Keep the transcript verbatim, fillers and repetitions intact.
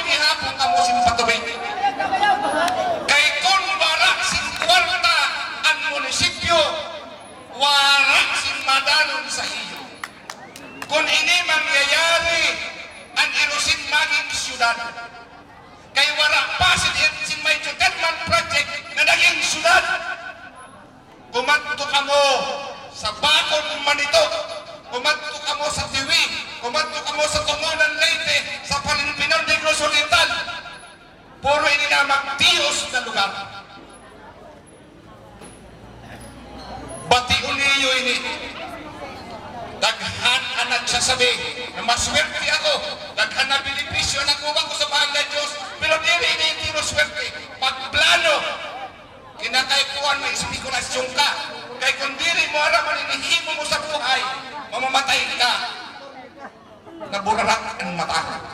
gihapon kamo sin patubig. Kay kun wara sin kwarta an munisipyo, wara sin madanon sa iyo. Kun ini mangyayari, an Irosin magin syudad. Kay wara pa sin, sin may geothermal project na nagin syudad. Kumadto kamo sa Bacon, Manito. Kumadto kamo sa Tiwi. Kumadto kamo sa Tongonan, Leyte, sa Palimpinon, Negros Oriental. Puro ini na magtios na lugar. Bation niyo ini. Daghan ang nagsasabi na maswerte ako. Daghan na benepisyo ang nakuha ko sa mahal na Diyos. Pero diri ini entero swerte. Pagplano, kinakaipuhan mo, espekulasyon ka. Kay kung diri mo aram an inihimo mo sa buhay, mamamatay ka. Naburarak ang mata.